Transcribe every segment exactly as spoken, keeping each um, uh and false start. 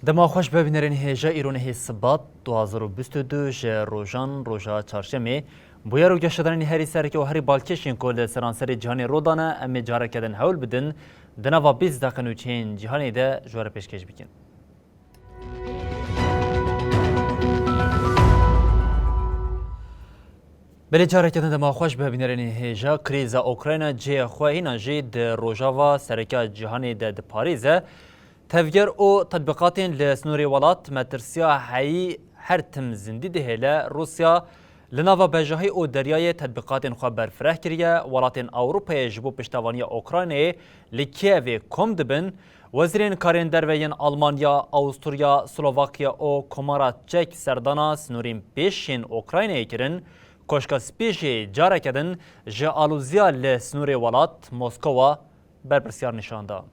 Dema xweş be bînerên hêja, îro nehê sibat du hazar û bîst û du ji rojan roja çarşemê. Bûyer û geşedanên herî sereke û herî balkêş ên ku li seranserê cîhanê rû dane, em ê careke din hewl bidin di nava bîst deqe nûçeyên cîhanê de ji we re pêşkêş bikin. Belê careke din dema xweş be bînerên hêja, krîza Ukrayna cihê xwe hîna jî di rojava sereke cîhanê de diparêze. Tevger û tetbîqatên li snorê welat metirsiya heyî her tim zindî dihêle. Rûsya li nava bejahî û deryayê tetbîqatên xwe berfireh kiriye. Welatên Ewropayê ji bo piştevaniya Ukraynayê li Kievê kom dibin. Wezîrên karên derve yên Almanya, Awusturya, Slovakya û Komara Çek serdana snorên pêş yên Ukraynayê kirin. Koşka Spî jî careke din ji aloziya li snorê welat Moskowa berpirsyar nîşan da.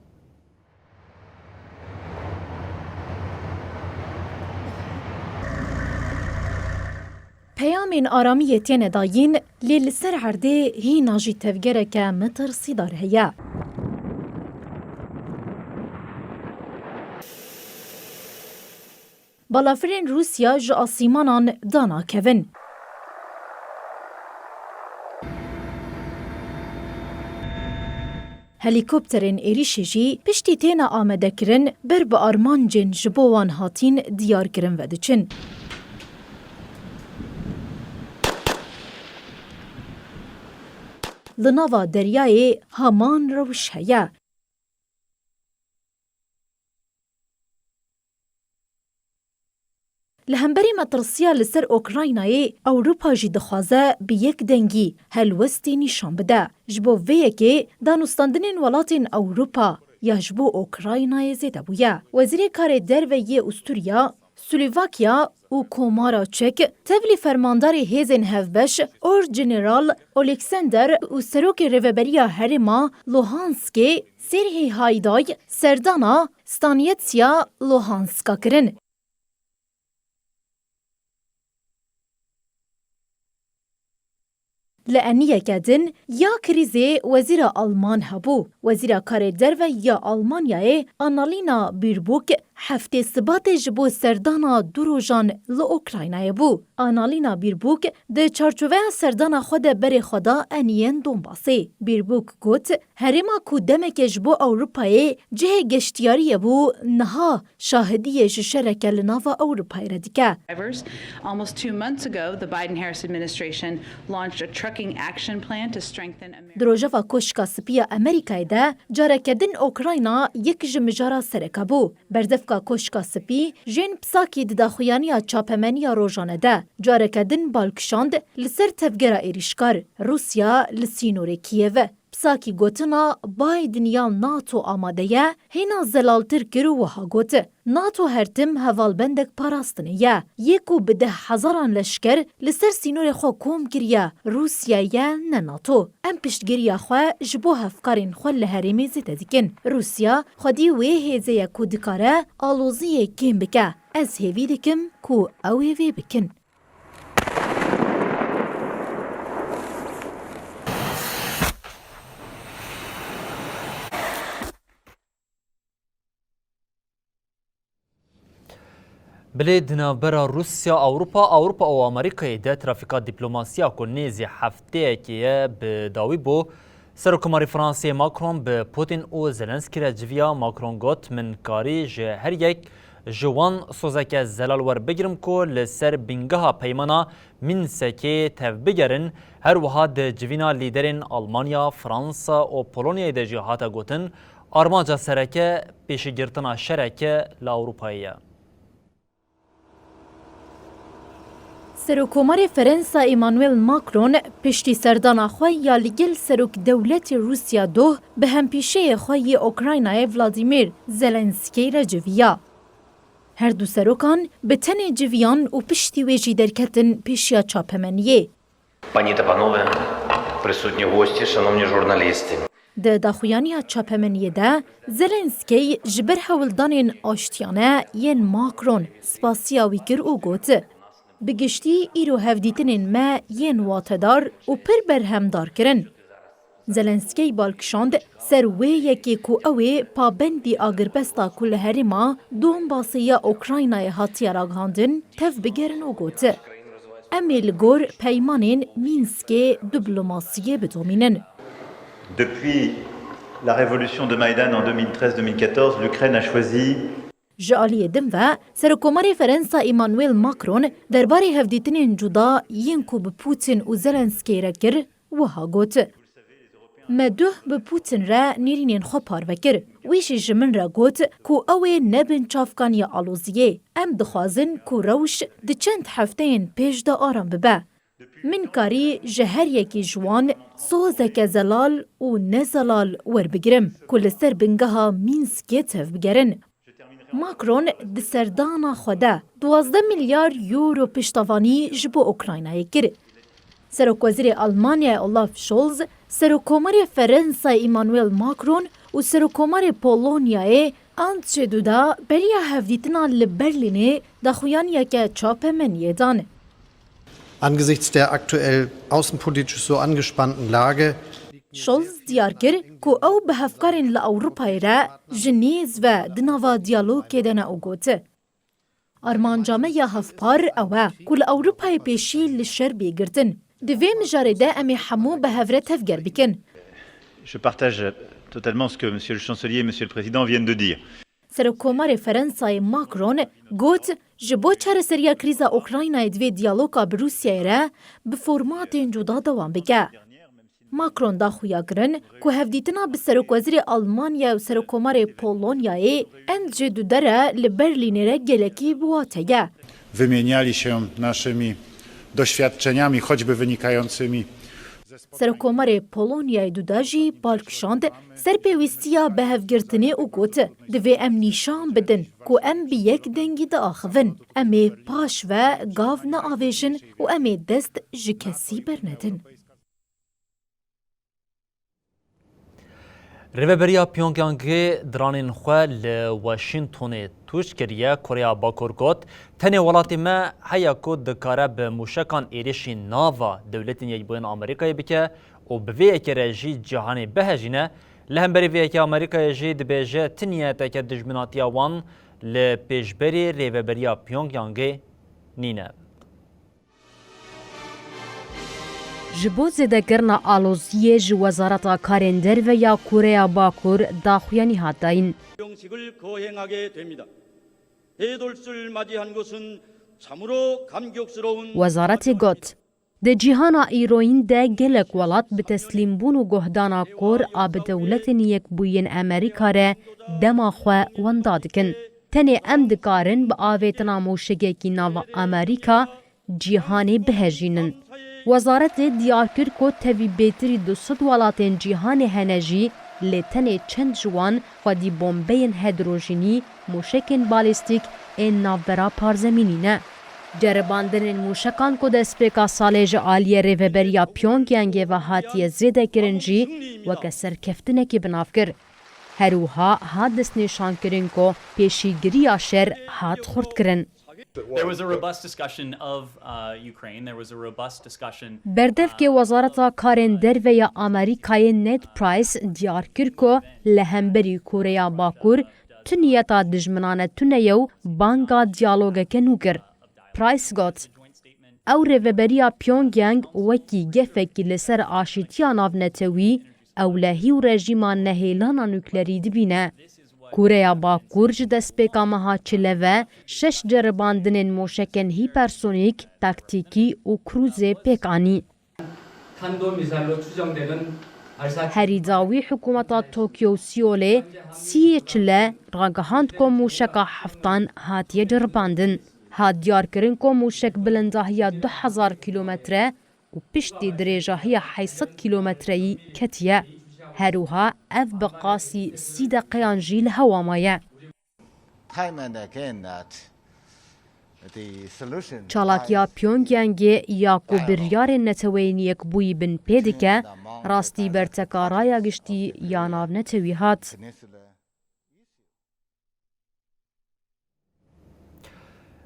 Peyamên aramiyê têne dayîn, lê li ser erdê hîna jî tevgereke metirsîdar heye. Balafirên Rûsya ji asîmanan danakevin. Helîkopterên êrîşê jî piştî têne amadekirin, ber bi armancên ji bo wan hatîn diyar kirin ve diçin. Li nava deryayê heman rewş heye. Li hemberî metirsiya li ser Ukraynayê, Ewropa jî dixwaze bi yek dengî helwestî nîşan bide. Ji bo vê yekê danûstandinên welatên Ewropa ya ji bo Ukraynayê zêde bûye. Wezîrê Karê Derve yê Ustûrya, Slovakya û Komara Çek tevlî fermandarê hêzên hevbeş Orgeneral Oleksandr û Serokê Rêveberiya Herêma Luhanskê Serhî Hayday serdana Stanîyetya Luhanska kirin. Li eniyeke din ya krîzê wezîra Alman hebû. Wezîra Karê Derve ya Almanyayê Annalena Baerbock heftê Sibatê ji bo serdana du rojan li Ukraynayê bû. Annalena Baerbock di çarçoveya serdana xwe de berê xwe da eniyên Donbasê. Baerbock got, herêma ku demeke ji bo Ewropayê cihê geştiyariyê bû, niha şahidiyê ji şereke li nava Ewropayê re dike. Almost two months ago, the Biden-Harris administration launched a trucking action plan to strengthen America's Di rojeva Koşka Spî ya Amerîkayê de careke din Ukrayna yek ji mijara sereke bû. Berdevka Koşka Spî jên Psakî di daxuyaniya çapemeniya rojane de careke din bal kişand li ser tevgera êrîşkar. Rûsya li sînorê Kîyevê. Psakî gotina Biden ya NATO amade ye, hêna zelaltir kir û wiha got, NATO her tim hevalbendek parastinê ye. Yê ku bi deh hezaran leşker li ser sînorê xwe kom kiriye, Rûsya ye, ne NATO. Em piştgiriya xwe ji bo hevkarên xwe li herêmê zêde dikin. Rûsya xwedî wê hêzê ye ku dikare aloziyê kêm bike. Ez hêvî dikim ku ew ê vê bikin. Bilê di navbera Rûsya, Ewropa, Ewropa û Amerîkayê de trafîka dîplomasiya ku nêzî hefteyekê ye bi dawî bû. Serokkomarê Fransayê Macron bi Putin û Zelensky re civiya. Macron got, min karî ji her yek ji wan sozeke zelal werbigirim ku li ser bingeha peymana Mînsekê tevbigerin. Her wiha di civîna lîderên Almanya, Fransa û Polonyayê de jî hate gotin, armanca sereke pêşîgirtina şereke li Ewropayê ye. Serokkomarê Ferensa Emmanuel Macron piştî serdana xwe ya li gel Serokdewletê Rûsya doh bi hempîşeyê xwe yê Ukraynayê Vladimir Zelensky re civiya. Her du serokan bi tenê civiyan û piştî wê jî derketin pêşiya çapemeniyê. Пані та панове, присутні гості, шановні журналісти. Di daxuyaniya çapemeniyê de Zelensky ji ber hewldanên aştiyane yên Macron spasiya wî kir û got, bi giştî îro hevdîtinên me yên watedar û pir berhemdar kirin. Zelensky bal kişand ser wê yekê ku ew ê pabendî agirbesta ku li herêma Donbasê ya Ukraynayê hatiye ragihandin tev bigerin û got, em ê li gor peymanên Mînskê diplomasiyê bidomînin. Depuis la révolution de Maïdan en deux mille treize deux mille quatorze, l'Ukraine a choisi Ji aliyê din ve, Serokkomarê Ferensa Emmanuel Macron derbarê hevdîtinên cuda yên ku bi Putin û Zelensky re kir, wiha got, me duh bi Putin re nêrînên xwe parve kir. Wî jî ji min re got ku ew ê nebin çavkaniya aloziyê. Em dixwazin ku rewş di çend hefteyên pêş de aram bibe. Min karî ji her yekî ji wan sozeke zelal û nezelal werbigirim ku li ser bingeha Mînskê tevbigerin. Macron di serdana xwe de duwazdeh milyar euro piştevanî ji bo Ukraynayê kir. Serokwezîrê Almanyayê Olaf Scholz, Serokkomarê Ferensayê Emmanuel Macron û Serokkomarê Polonyayê Andrzej Duda beriya hevdîtina li Berlînê daxuyaniyeke çapemeniyê dan. Angesichts der aktuell außenpolitisch so angespannten Lage Scholz diyar kir ku ew bi hevkarên li Ewropayê re ji nêz ve di nava diyalogê de ne û got, armanca me ya hevpar ew e ku li Ewropayê pêşî li şer bê girtin. Di vê mijarê de em ê hemû bi hev re tevger bikin. Je partage totalement ce que Monsieur le Chancelier et Monsieur le Président viennent de dire. Serokkomarê Ferensayê Macron got, ji bo çareseriya krîza Ukraynayê divê diyaloga bi Rûsyayê re bi formatên cuda dewam bike. Macron da xuyakirin ku hevdîtina bi Serokwezîrê Almanyayê û Serokkomarê Polonyayê Andrzej Duda re li Berlînê re gelekî bi wate ye. Wymieniali się naszymi doświadczeniami, choćby wynikającymi Serokkomarê Polonyayê Duda jî bal kişand ser pêwîstiya bihevgirtinê û got, divê em nîşan bidin ku em bi yek dengî diaxivin. Em ê paş ve gav neavêjin û em ê dest ji kesî bernedin. Rêveberiya Pyongyangê diranên xwe li Washingtonê tûj kiriye. Koreya Bakur got, tenê welatê me heye ku dikare bi mûşekan êrişî nava Dewletên Yekbûyî yên Amerîkayê bike û bi vê yekê re jî cîhanê bihejîne. Li hemberî vê yekê Amerîkayê jî dibêje ti niyeteke dijminatiya wan li pêşberî rêveberiya Pyongyangê nîne. Ji bo zêdekirina aloziyê ji Wezareta Karên Derve ya Koreya Bakur daxuyanî hat dayîn. Wezaretê got, di cîhana îroyîn de gelek welat bi teslîmbûn û guhdana kor a bi Dewletên Yekbûyî yên Amerîka re dema xwe wenda dikin. Tenê em dikarin bi avêtina mûşekekî nava Amerîka cîhanê bihejînin. Wezaretê diyar kir ku tevî bêtirî du sed welatên cîhanê hene jî, lê tenê çend ji wan xwedî bombeyên hidrojînî, mûşekên balîstîk ên navbera parzemînî ne. Ceribandinên mûşekan ku destpêka salê ji aliyê rêveberiya Pyongyangê ve hatiye zêdekirin jî weke serkeftinekê bi nav kir. Her wiha hat destnîşankirin ku pêşîgiriya şer hat xurtkirin. There was a robust discussion of, uh, Ukraine. There was a robust discussion, Berdevkê uh, Wezareta Karên Derve ya Amerîkayê Ned Price diyar kir ku li hemberî Koreya Bakur tu niyeta dijminane tune ye û banga diyalogeke nû kir. Price got, ew rêveberiya Pyongyang wekî gefekî li ser aşîtiya navnetewî, ewlehî û rejîma nehêlana nuklerî dibîne. Koreya Bakur ji destpêka meha çile ve şeş ceribandinên mûşekên hîpersonîk, taktîkî û krûzê pêk anî. Herî dawî hikûmeta Tokyo û Sîolê sî yê çile ragihand ku mûşeka heftan hatiye ceribandin. Hat diyarkirin ku mûşek bilindahiya du hezar kîlometre û piştî dirêjahiya heyt sed kîlometreyî ketiye. Her wiha ev bi qasî sî deqeyan jî li hewa maye. Time and again that the solution Çalakiya lies Pyongyangê ya ku biryarên neteweyên yekbûyî bin pê dike, rastî ber teka raya giştî ya navnetewî hat.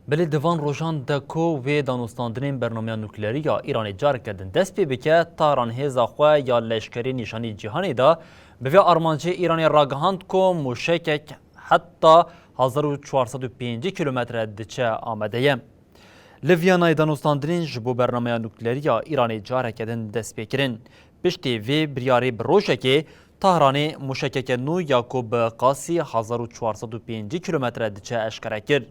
Belê di van rojan de ku wê danûstandinên bernameya nuklerî ya Îranê careke din dest pê bike, Tahran hêza xwe ya leşkerî nîşanî cîhanê da, bi vê armancê Îranê ragihand ku mûşekek heta hezar û çar sed û pêncî kîlometre diçe amade ye. Li Viyanayê danûstandinên ji bo bernameya nuklerî ya Îranê careke din dest pê kirin. Piştî vê biryarê bi rojekê Tahranê mûşekeke nû ya ku bi qasî hezar û çar sed û pêncî kîlometre diçe eşkere kir.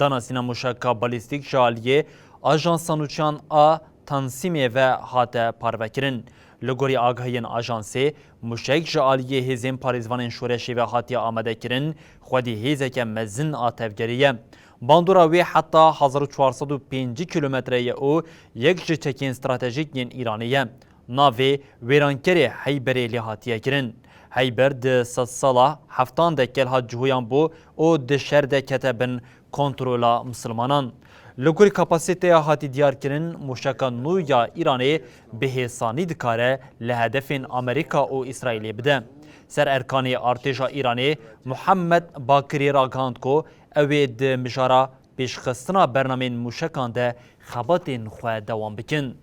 Danasîna mûşeka balîstîk ji aliyê Ajansa Nûçeyan a Tansîmê ve hate parvekirin. Li gorî agahiyên ajansê, mûşek ji aliyê hêzên parêzvanên şoreşê ve hatiye amadekirin, xwedî hêzeke mezin a tevgerê ye. Bandora wê heta hezar û çar sed û pêncî kîlometre ye û yek ji çekên stratejîk yên Îranê ye. Navê wêrankerê Heyberê lê hatiye kirin. Heyber di sedsala heftan de kel hat Cihûyan bû û di şer de kete bin kontrola misilmanan. Li gorî kapasîteya hatî diyarkirin, mûşeka nû ya Îranê bi hêsanî dikare li hedefên Amerîka û Îsraîlê bide. Sererkanê artêşa Îranê Muhammed Bakirî ragihand ku ew ê di mijara pêşxistina bernameyên mûşekan de xebatên xwe dewam bikin.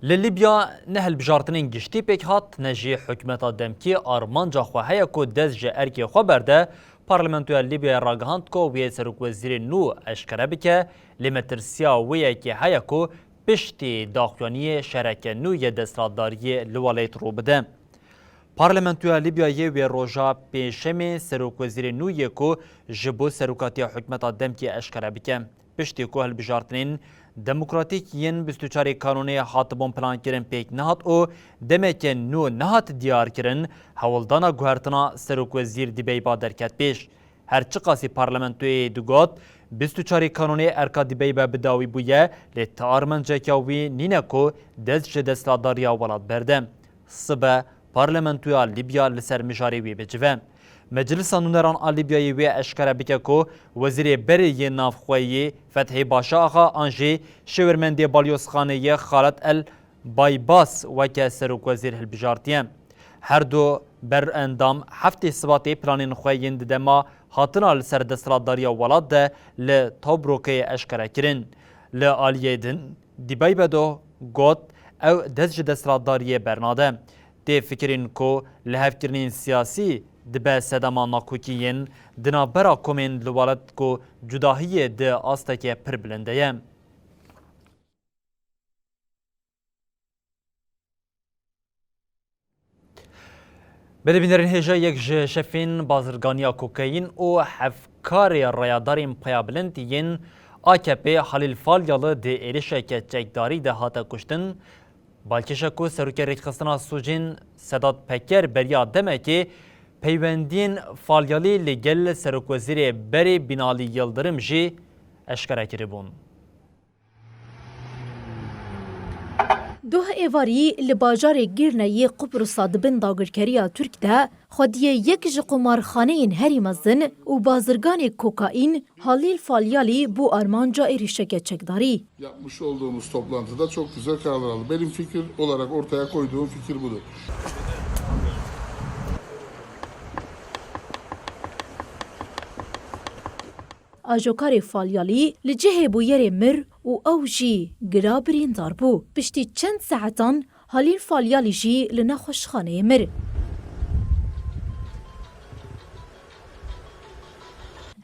Li Libya ne hilbijartinên giştî pêk hat, ne jî hikûmeta demkî armanca xwe heye ku dest ji erkê xwe berde. Parlamentoya Libyayê ragihand ku wê serokwezîrê nû eşkere bike, lê metirsiya wê yekê heye ku piştî daxuyaniyê şereke nû yê desthilatdariyê li welayet rû bide. Parlamentoya Libyayê wê roja Pêncşemê serokwezîrê nû yê ku ji bo serokatiya hikûmeta demkî eşkere bike. Piştî ku hilbijartinên demokratîk yên bîst û çarê Kanûnê hatibûn plankirin pêk nehat û demeke nû nehat diyarkirin, hewldana guhertina serokwezîr Dibeyba derket pêş. Her çiqasî parlamentoyê digot, bîst û çarê Kanûnê erka Dibeybe bi dawî bûye, lê ti armanceke wî nîne ku dest ji desthilatdariya welat berde. Sibe parlamentoya Libya li ser mijarê wê bicive. Meclisa Nûneran a Libyayê wê eşkere bike ku Wezîrê Berê yê Navxweyî Fethî Başa Axa an jî şêwirmendê Balyozxaneyê Xalid El Baybas weke serokwezîr hilbijartiye. Her du berendam heftê Sibatê planên xwe yên di dema hatina li ser desthilatdariya welat de li Tobrukê eşkere kirin. Li aliyê din Dibeybe do got, ew dest ji desthilatdariyê bernade. Tê fikirîn ku lihevkirinên siyasî dibe sedema nakokiyên di navbera komên li welat ku cudahiyê di asteke pir bilind de ye. Belê bînerên hêja, yek ji şefên bazirganiya kokaîn û hevkarê rayadarên payabilind yên A K P Halîl Falyalı di êrişeke çekdarî de hate kuştin. Balkêşa ku serokê rêkxistina sûcên Sedat Peker beriya demekê peywendiyên Falyalî li gel serokwezîrê berê Binalî Yildirim jî eşkere kiribûn. Doh êvarî li bajarê Girne yê Qubrusa di bin dagirkeriya Tirk de xwediyê yek ji qumarxaneyên herî mezin û bazirganê kokaîn Halîl Falyalî bû armanca êrişeke çekdarî. Yapmış olduğumuz toplantıda çok güzel kararlar aldık. Benim fikir olarak ortaya koyduğum fikir budur. Ajokarê Falyalî li cihê bûyerê mir û ew jî gira birîndar bû. Piştî çend saetan Halîl Falyalî jî li nexweşxaneyê mir.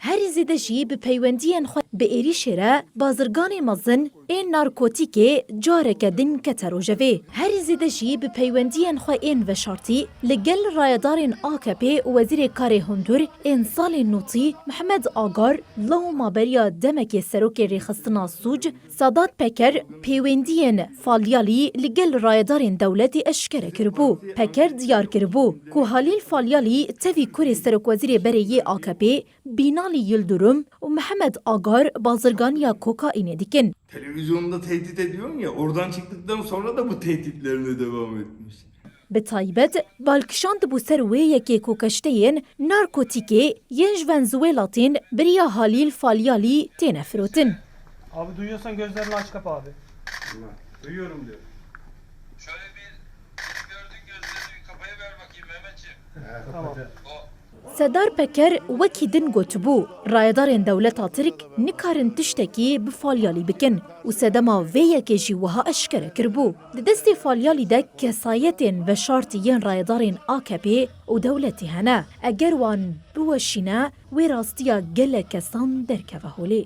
Herî zêde jî bi peywendiyên xwe bi êrîşê re bazirganê mezin ên narkotîkê careke din kete rojevê. Herî zêde jî bi peywendiyên xwe ên veşartî li gel rayedarên A K P û Wezîrê Karê Hundir ên salên notî Mehmet Agar, lewma beriya demekê serokê rêxistina sûc Sedat Peker, pêwendiyên Falyalî li gel rayedarên dewletê eşkere kiribû. Peker diyar kiribû ku Halîl Falyalî tevî kurê serokwezîrê berê yê A K P Binalî Yildirim û Mihemed Agar bazirganiya kokaînê dikin. Televizyonda tehdit ediyorsun ya, oradan çıktıktan sonra da bu tehditlerine devam etmiş. Bi taybet, bal kişandibû ser wê yekê ku keşteyên narkotîkê yên ji Venezuela tên bi riya Halîl Falyalî têne firotin. Abi duyuyorsan gözlerini aç kapa abi. Duyuyorum diyor. Şöyle bir, bir gördüğün gözlerini bir kapayı ver bakayım Mehmetciğim. Tamam. O Sedar Peker wekî din gotibû, rayedarên dewleta Tirk nikarin tiştekî bi Falyalî bikin û sedema vê yekê jî wiha eşkere kiribû. Di destê Falyalî de kesayetên veşartî yên rayedarên A K P û dewletê hene. Eger wan biweşîne, wê rastiya gelek kesan derkeve holê.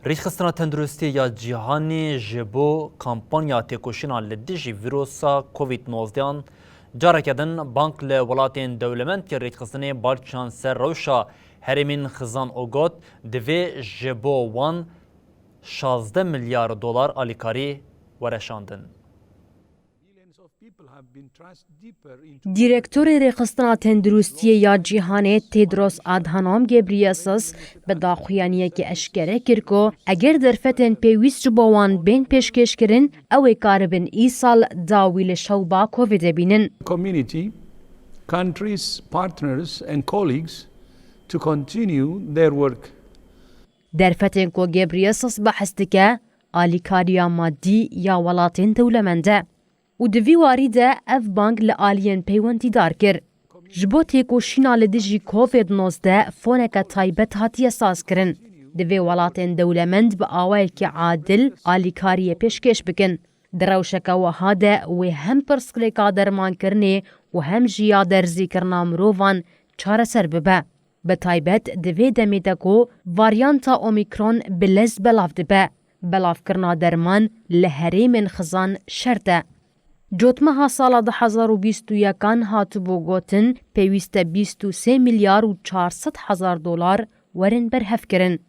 Rêxistina Tenduristiyê ya Cîhanê ji bo kampanya têkoşîna li dijî vîrusa Covid nozdehan careke din bang li welatên dewlemend kir. Rêxistinê bal çand ser rewşa herêmên xizan û got, divê ji bo wan şazdeh milyar dolar alîkarî were şandin. Direktorê Rêxistina Tenduristiyê ya Cîhanê Tedros Adhanom Ghebreyesus bi daxuyaniyekê eşkere kir ku eger derfetên pêwîst ji bo wan bên pêşkêşkirin, ew ê karibin îsal dawî li şewba Covidê bînin. Community, countries, partners and colleagues to continue their work. Derfetên ku Ghebreyesus behs dike, alîkariya madî ya welatên dewlemend e. Û di vî warî de ev bang li aliyên peywendîdar kir. Ji bo têkoşîna li dijî Covid nozdeh foneke taybet hatiye sazkirin. Divê welatên dewlemend bi awayekî adil alîkariyê pêşkêş bikin. Di rewşeke wiha de wê hem pirsgirêka dermankirinê û hem jî ya derzîkirina mirovan çareser bibe. Bi taybet di vê demê de ku varyanta Omîkron bi lez belav dibe, belavkirina derman li herêmên xizan şert e. Cotmeha sala du hezar û bîst û yekan hatibû gotin, pêwîst e bîst û sê milyar û çar sed hezar dolar werin berhevkirin.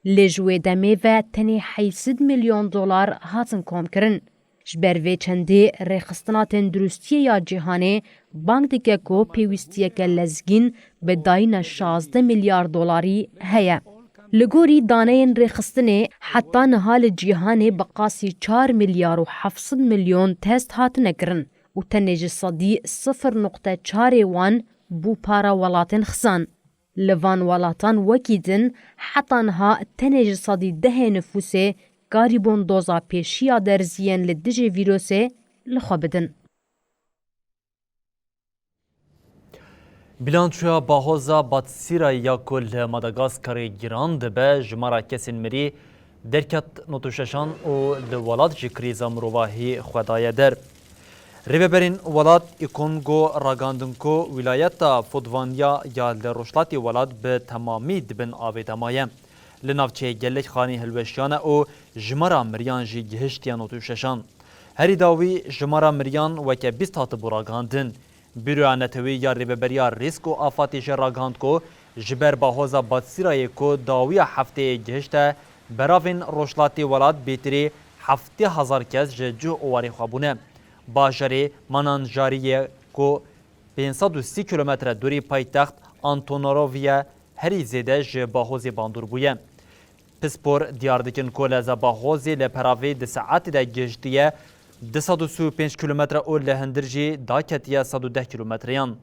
Lê ji wê demê ve tenê heyşt sed milyon dolar hatin komkirin. Ji ber vê çendê Rêxistina Tenduristiyê ya Cîhanê bang dike ku pêwîstiyeke lezgîn bi dayîna şazdeh milyar dolarî heye. Li gorî daneyên rêxistinê, heta niha li cîhanê bi qasî çar milyar û heft sed milyon test hatine kirin û tenê ji sedî sifir nokte çarê wan bû para welatên xizan. Li van welatan wekî din heta niha tenê ji sedî dehê nifûsê karîbûn doza pêşî ya derziyên li dijî vîrusê li xwe bidin. Bilançoya bahoza Batsîrayê ya ku li Madagaskarê giran dibe, jimara kesên mirî derket nod û şeşan û li welat jî krîza mirovahî xwe daye der. Rêveberên welat Ikongo ragandin ku wîlayeta Fodvanya ya li rojhilatê welat bi temamî di bin avê de maye. Li navçeyê gelek xanî hilweşiyane û jimara miriyan jî gihiştiye nod û şeşan. Herî dawî jimara miriyan weke bîst hatibû ragandin. Bîroya Netewî ya Rêveberiya Rîsk û Afatê jî ragihand ku ji ber bahoza Batsîrayê ku dawiya hefteyê gihişte, beravên rojhilatê welat bêtirî heftê hezar kes ji cih û warê xwe bûne. Bajarê Mananjariyê ku pênc sed û sî kilometre dûrî paytext Antananarivoyê herî zêde ji bahozê bandor bûye. Pispor diyar dikin ku leza bahozê li peravê di saetê de gihiştiye du sed û sî û pênc kilometre û li hundir jî daketiye sed û deh kilometreyan.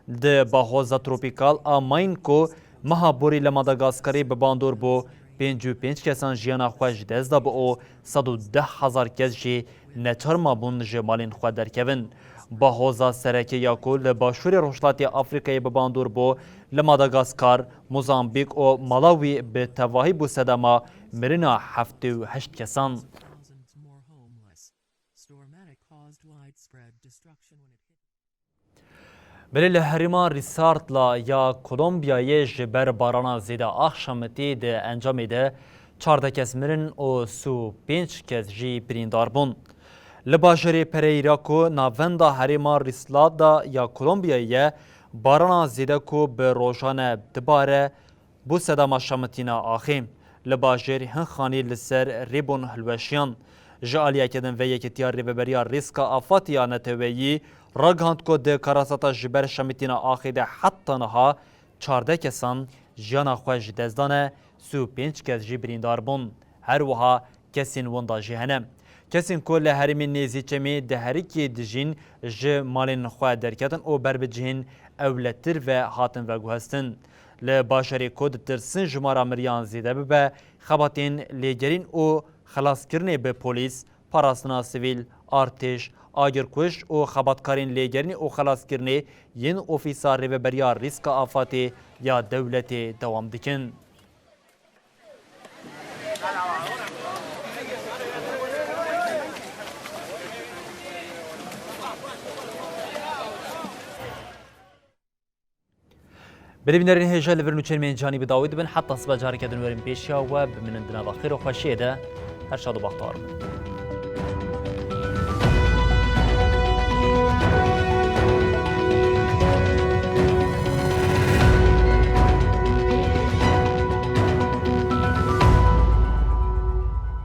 Di bahoza tropîkal a Main ku meha borî li Madagaskarê bi bandor bû, pêncî û pênc kesan jiyana xwe ji dest dabû û sed û deh hezar kes jî neçar mabûn ji malên xwe derkevin. Bahoza sereke ya ku li başûrê rojhilatê Afrîkayê bi bandor bû, li Madagaskar, Mozambîk û Malawî bi tevahî bû sedema mirina heftê û heşt kesan. Stormette caused widespread dis- Belê li herêma Risartla ya Kolombiyayê ji ber barana zêde axşamitî di encamê de çardeh kes mirin û sî û pênc kes jî birîndar bûn. Li bajarê Pereira ku navenda herêma Risartla ya Kolombiyayê ye, barana zêde ku bi rojane dibare, bû sedema şamitîna axê. Li bajêr hin xanî li ser rê bûn hilweşiyan. Ji aliyeke din ve Yekîtiya Rêveberiya Rîska Afatê ya Neteweyî ragihand ku di karasata ji ber şamitîna axê de heta niha çardeh kesan jiyana xwe ji dest dane, sî û pênc kes jî birîndar bûn. Her wiha kesên winda jî hene. Kesên ku li herêmên nêzî çemê di herikê dijîn ji malên xwe derketin û ber bi cihên ewletir ve hatin veguhestin. Li bajarê ku ditirsin jimara miriyan zêde bibe, xebatên lêgerîn û xelaskirinê bi polîs, parastina sivîl, artêş, agirkuj û xebatkarên lêgerînê û xelaskirinê yên Ofîsa Rêveberiya Rîska Afatê ya dewletê dewam dikin. Belê bînerên hêja, li vir nûçeyên me yên canî bi dawî dibin. Heta sibe careke din werin pêşiya we, bimînin di nava xêr û xweşiyê de. Her şad û bextewar bin.